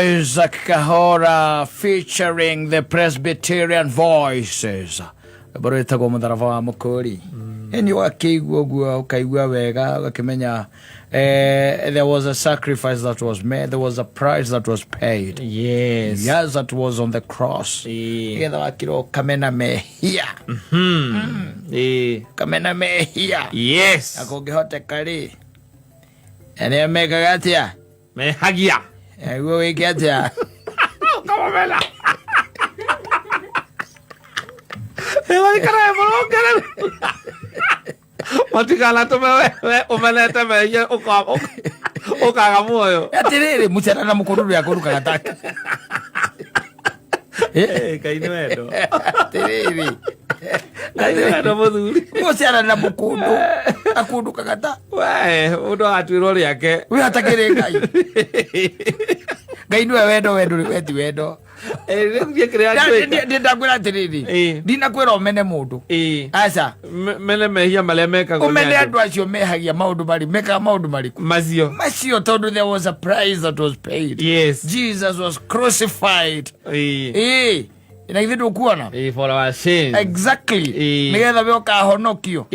Isaac Kahora featuring the Presbyterian Voices. Rwĩmbo rwĩtagwo Mũtharaba wa Mũkũri. Ĩni ũgakĩigua ũguo ũkaigua wega, ũgakĩmenya there was a sacrifice that was made, there was a price that was paid. Yes, that was on the cross. Nĩgetha wakĩrwo ũkamena mehia. Ũkamena mehia. Na kũngĩhoteka rĩ, arĩa mekaga atĩa? Mehagia. Nĩguo wĩke atĩa? Ũkamamena. Ĩmaikara mũrũngereru. Matikanatũme we ũmenete mehia ũkaga muoyo. Atĩrĩrĩ, mũcera na mũkũrũ ũrĩa akũrukaga take. Ngai nĩ wendo. Atĩrĩrĩ. Ngai nĩ wendo mũthuri. Mũcera na mũkũndũ akũndũkaga ta. We, mũndũ agatuĩrwo rĩake. We hatakĩrĩ Ngai. Ngai nĩwe wendo, wendo we ti wendo. Rĩu niĩ kĩrĩa njĩka. Ndakwĩra atĩrĩrĩ, ndinakwĩra ũmene mũndũ. Aca. Mene mehia marĩa mekagwo nĩ Ũmene andũ. andũ acio mehagia maũndũ marĩ, mekaga maũndũ marĩkũ? Macio. Macio, tondũ there was a price that was paid. Jesus was crucified. Na githĩ ndũkuona? For our sins. Exactly. Nĩgetha we ũkahonokio.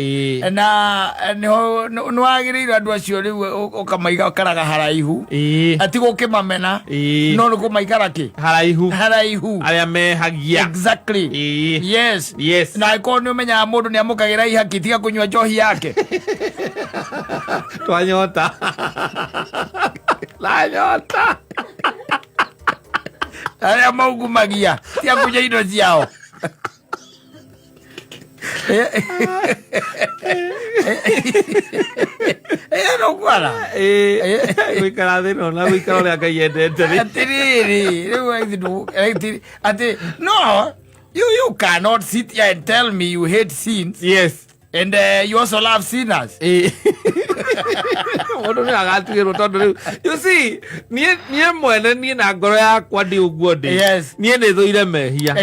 Na nĩho nĩ wagĩrĩire andũ acio rĩu ũkamaiga karaga haraihu. Ati gũkĩmamena. No nĩ kũmaikara kĩ? Haraihu. Haraihu. Arĩa mehagia. Exactly. Yes. Na angĩkorwo nĩ ũmenyaga mũndũ nĩ amũkagĩra ihaki, tiga kũnyua njohi yake. Twanyota. Twanyota. Arĩa maugumagia, tiga kũnyua indo ciao. No kuara. Gũikara thĩ no na gũikara ũrĩa Ngai endete rĩ. Atĩrĩrĩ, rĩu atĩ no, you cannot sit here and tell me you hate sins. And you also love sinners. Mũndũ nĩ agatuĩrwo tondũ rĩu, you see, niĩ mwene niĩ na ngoro yakwa ndĩ ũguo ndĩ. Niĩ nĩ thũire mehia.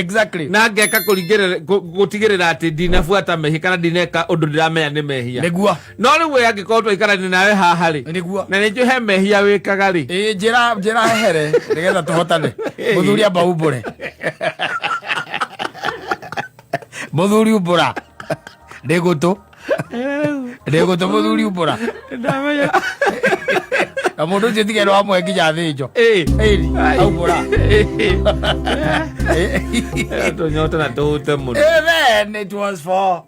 Na ngeka gũtigĩrĩra atĩ ndinabuata mehia kana ndineka ũndũ ndĩramenya nĩ mehia. Nĩguo. No rĩu we angĩkorwo twaikarania nawe haha rĩ. Nĩguo. Na nĩ njũĩ he mehia wĩkaga rĩ. Njĩra hehere nĩgetha tũhotane. Mũthuri amba umbũre. Mũthuri umbũra. Ndĩgũtũ. Ndĩgũtũ mũthuri umbũra. Ndamenya. Na mũndũ ũcio tiga nĩ wamũhe nginya thĩnjo. Ĩri, aumbũra. Tũnyote na tũhute mũno. Then it was for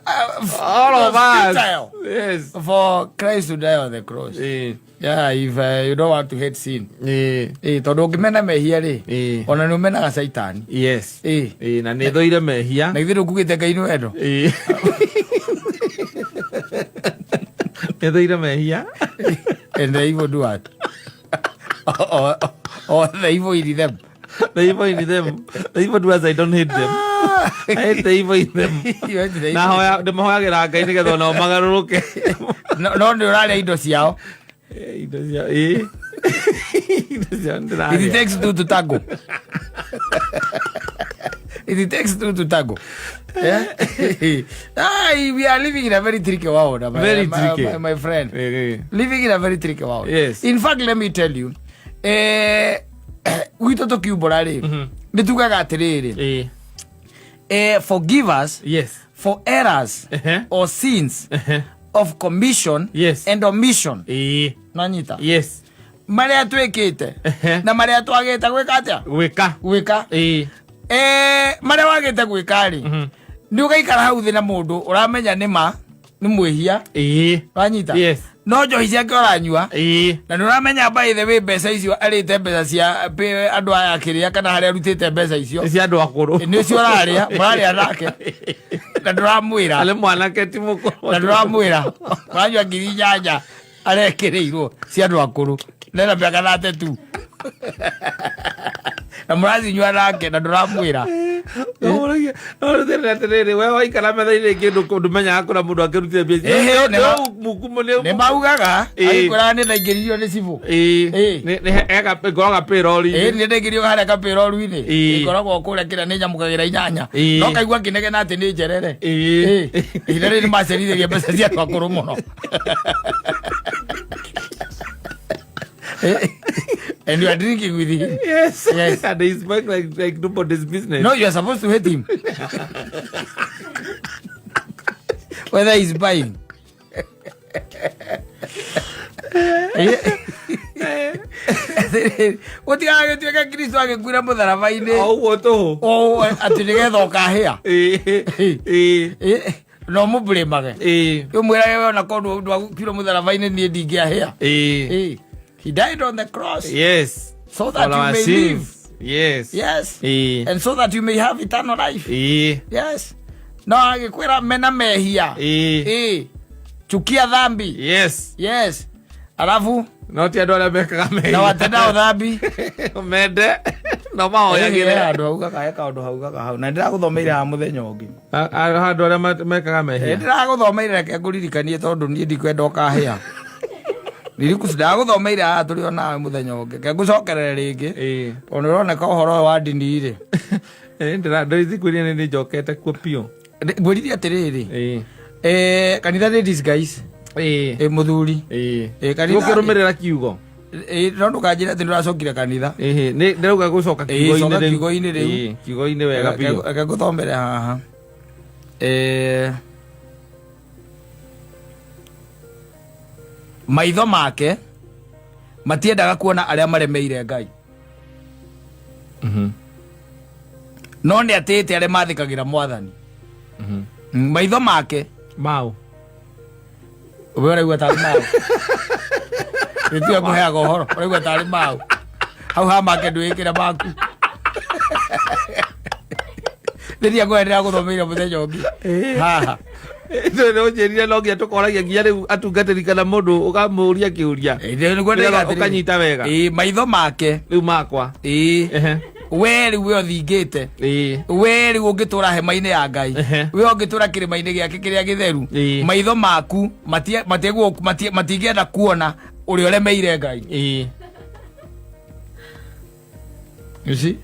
All of us. Futile. Yes. For Christ to die on the cross. Yeah, if you don't want to hate sin. Tondũ ũngĩmena mehia rĩ, ona nĩ ũmenaga Caitani. Yes. Na nĩ thũire mehia. Na ithuĩ ndũkugĩte Ngai nĩ wendo. Nĩ thũire mehia. And the evil doers or the evil in them. The evil in them. The evil doers, I don't hate them. I hate the evil in them. You hate the Na evil. hoya ndĩmahoyagĩra Ngai nĩgetha onao magarũrũke. No nĩ ũrarĩa indo ciao. Indo ciao, ĩĩ. Indo ciao nĩndĩrarĩa. It takes two to tango. It takes two to tango. Yeah? We are living in a very tricky world, my, Very my, tricky. my friend. Ĩĩ. Living in a very tricky world. Yes. In fact, let me tell you, gwitũ tũkiumbũra rĩ, nĩ tugaga atĩrĩrĩ, Ĩĩ. Forgive us Yes. for errors or sins of commission Yes. and omission. Ĩĩ. Nanyita? Yes. Marĩa twĩkĩte na marĩa twagĩte gwĩka atĩa? Gwĩka. Gwĩka. Ĩĩ. Marĩa wagĩte gwĩka rĩ, nĩ ũgaikara hau thĩ na mũndũ ũramenya nĩ ma nĩ mwĩhia. Ĩĩ. Wanyita? Yes. No njohi ciake ũranyua Ĩĩ. na nĩ ũramenya by the way mbeca icio arĩte mbeca cia andũ aya akĩrĩa kana harĩa arutĩte mbeca icio Nĩ cia andũ akũrũ. Nĩ cio ũrarĩa, mũrarĩa nake na ndũramwĩra. Arĩ mwanake ti mũkũrũ. Na ndũramwĩra ũranyua 8,000 arekĩrĩirwo cia andũ akũrũ nena mĩaka 32 na mũracinyua nake na ndũramwĩra. No atĩrĩrĩ, we waikara metha-inĩ kĩndũ ndũmenyaga kũrĩa mũndũ akĩrutire mbia icio. Ĩhĩ, Nĩ nĩ maugaga agĩkwĩraga nĩ ndaingĩririo nĩ cibũ. Ĩĩ. Ngoragwo payroll-inĩ. Ĩĩ, nĩ ndaingĩrio harĩa kapĩroru-inĩ. Ĩĩ. Ĩkoragwo kũrĩa kĩrĩa nĩ nyamũkagĩra 8. Ĩĩ. No kaigua ngĩnegena atĩ nĩ njerere. Ĩĩ. Ĩĩ. Ihinda rĩrĩ nĩ macerithĩria mbeca cia andũ akũrũ mũno. And you are drinking with him. Yes. Yes. And he's back like nobody's business. No, you are supposed to hate him. Whether he's buying. Gũtigaga Kristo agĩkuire mũtharaba-inĩ. O ũguo tũhũ. O atĩ nĩgetha ũkahĩa. Ĩĩ. Ĩĩ. No mũbũrĩmage. Ĩĩ. Ũmwĩrage we ona korwo ndwakuire mũtharaba-inĩ niĩ ndingĩahĩa. Ĩĩ. He died on the cross. Yes. So that For you our may sins. live. Yes. Yes. Ĩĩ. And so that you may have eternal life. Ĩĩ. Yes. No agĩkwĩra mena mehia. Ĩĩ. Ĩĩ. Chukia dhambi. Yes. Yes. Alafu No ti andũ arĩa mekaga mehia. na watendao dhambi. Mende. No mahoyagĩre. Handũ hau gaka kaũndũ hau gaka hau na ndĩragũthomeire haha mũthenya ũngĩ. Andũ arĩa mekaga mehia. Ndĩragũthomeire, reke ngũririkanie tondũ niĩ ndikwenda ũkahĩa. Ndagũthomeire haha tũrĩ o nawe mũthenya ũngĩ, reke ngũcokerere rĩngĩ Ĩĩ. tondũ nĩ ũroneka ũhoro ũyũ wa ndini rĩ. Ndĩrithikuirie nĩ njokete kuo biũ. Ngwĩrire atĩrĩrĩ, Ĩĩ. Kanitha nĩ disguise. Ĩĩ. Ĩ mũthuri. Ĩĩ. Ĩ, kanitha- Gũkĩrũmĩrĩra kiugo. Ĩ, no ndũkanjĩre atĩ ndũracokire kanitha. Ĩhĩ, nĩ ndĩrauga gũcoka Ĩĩ, kiugo-inĩ coka rĩu. kiugo-inĩ rĩu. Ĩĩ, kiugo-inĩ wega biũ. Reke ngũthomere haha. Maitho make matiendaga kuona arĩa maremeire Ngai, no nĩ atĩĩte arĩa mathĩkagĩra Mwathani. Maitho make Mau. We ũraigua tarĩ mau gĩtue ngũheaga ũhoro, ũraigua tarĩ mau hau ha make ndwĩkĩre maku rĩrĩa ngũhe ndĩragũthomeire mũthenya ũngĩ haha. Nĩ ũnjĩrire no nginya tũkoragia nginya rĩu atungatĩri kana mũndũ ũkamũria kĩũria. Ĩ, nĩguo ndĩrauga atĩrĩrĩ. Ũkanyita wega. Ĩ, maitho make Rĩu makwa. Ĩ. Ehe. We rĩu we ũthingĩte, Ĩĩ. we rĩu ũngĩtũra hema-inĩ ya Ngai, Ehe. we ũngĩtũra kĩrĩma-inĩ gĩake kĩrĩa gĩtheru, Ĩĩ. maitho maku matingĩenda kuona ũrĩa ũremeire Ngai. Ĩĩ. You see?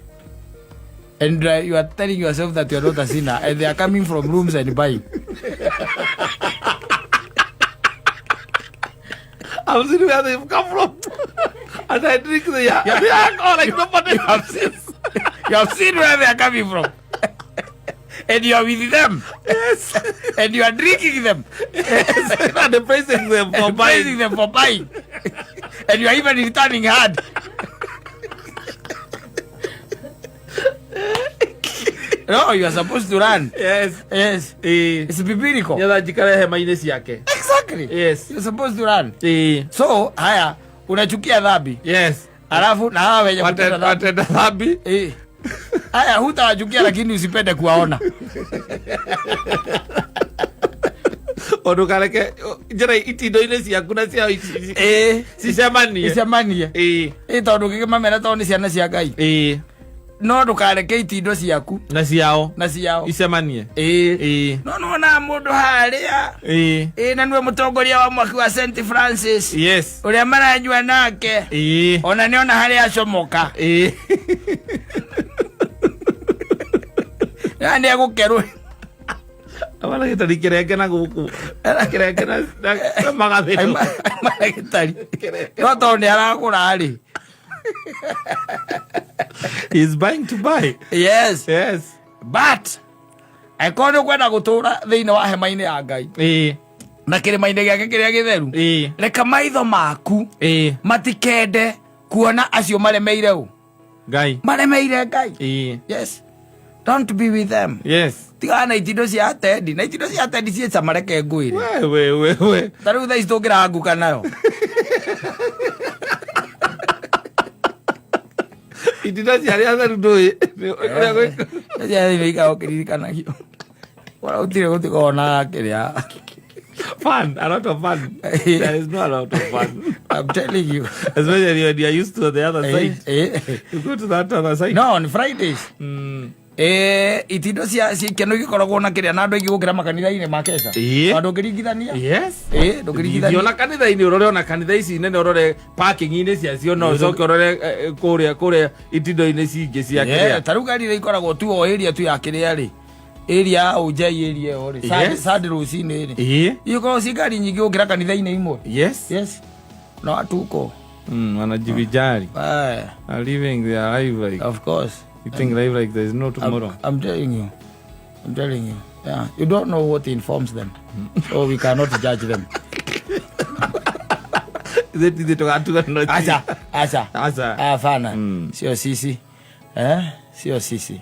And you are telling yourself that you are not a sinner, and they are coming from rooms and buying. I've seen where they've come from. And I drink the alcohol like nobody You have seen where they are coming from. And you are with them. Yes. And you are drinking them. Yes. And praising them for And praising buying. them for buying. And you are even returning hard. No, you are supposed to run. Yes. Yes. Ĩĩ. It's biblical. Nĩgetha njikare hema-inĩ ciake. Exactly. Yes. You're supposed to run. Ĩĩ. So, haya, unachukia dhambi. Yes. Alafu na hawa wenye kutenda dhambi. Watenda dhambi. Haya, hutawachukia lakini usipende kuwaona. Ndũkareke njĩra itindo-inĩ ciaku na ciao Ĩĩ. cicemanie. Icemanie. Ĩĩ. Ĩ tondũ ngĩkĩmamena tondũ nĩ ciana cia Ngai. Ĩĩ. No ndũkareke itindo ciaku na ciao na ciao icemanie. Ĩĩ. Ĩĩ. No nĩwonaga mũndũ harĩa. Ĩĩ. Ĩĩ, na nĩwe mũtongoria wa mwaki wa St Francis Yes. ũrĩa maranyua nake. Ĩĩ. Ona nĩona harĩa acomoka. Ĩĩ. Na nĩ egũkerwo. Abana gĩtari kĩrenge na gũkũ kĩrenge na magathĩro. Maragĩtari no tondũ nĩ aragũra rĩ. He's buying to buy. Yes. Yes. But angĩkorwo nĩ ũkwenda gũtũra thĩinĩ wa hema-inĩ ya Ngai Ĩĩ. na kĩrĩma-inĩ gĩake kĩrĩa gĩtheru, Ĩĩ. reka maitho maku Ĩĩ. matikende kuona acio maremeire ũ Ngai. Maremeire Ngai. Ĩĩ. Yes, don't be with them. Yes. Tigana na itindo cia atendi, na itindo cia atendi ciĩ cama, reke ngwĩre. We we we we. Ta rĩu thaa ici tũngĩranguka nayo. Itindo cia arĩa atheru ndũĩ ũrĩa Cia ikara ũkĩririkanagio wona gũtirĩ gũtikorwo na kĩrĩa. Fun, a lot of fun. There is no a lot of fun. I'm telling you. Especially when you are used to the other side. You go to that other side. No, on Fridays. Itindo cia ikeno igĩkoragwo na kĩrĩa na andũ aingĩ gũkĩra makanitha-inĩ ma keca. Ĩĩ. Tondũ ndũngĩringithania. Yes. Ĩĩ, ndũngĩringithania. Thiĩ ona kanitha-inĩ ũrore, ona kanitha ici nene ũrore parking-inĩ ciacio, no ũcoke ũrore kũrĩa itindo-inĩ cingĩ cia Yeah, kĩrĩa. ta rĩu ngari iria ikoragwo tu o area tu ya kĩrĩa rĩ, area ya ũnjai, area ĩyo rĩ, Yes. Sunday rũcinĩ rĩ, Ĩĩ. ikoragwo ci ngari nyingĩ gũkĩra kanitha-inĩ imwe. Yes. Yes, no atuko. Wanajivijari. Aye, Are living their life like of course. you think life like there is no tomorrow. I'm telling you. I'm telling you. Yeah. You don't know what informs them. So we cannot judge them. Ithuĩ tũgatuga no Acha, acha. Acha. Hapana. Sio sisi. Eh? Sio sisi.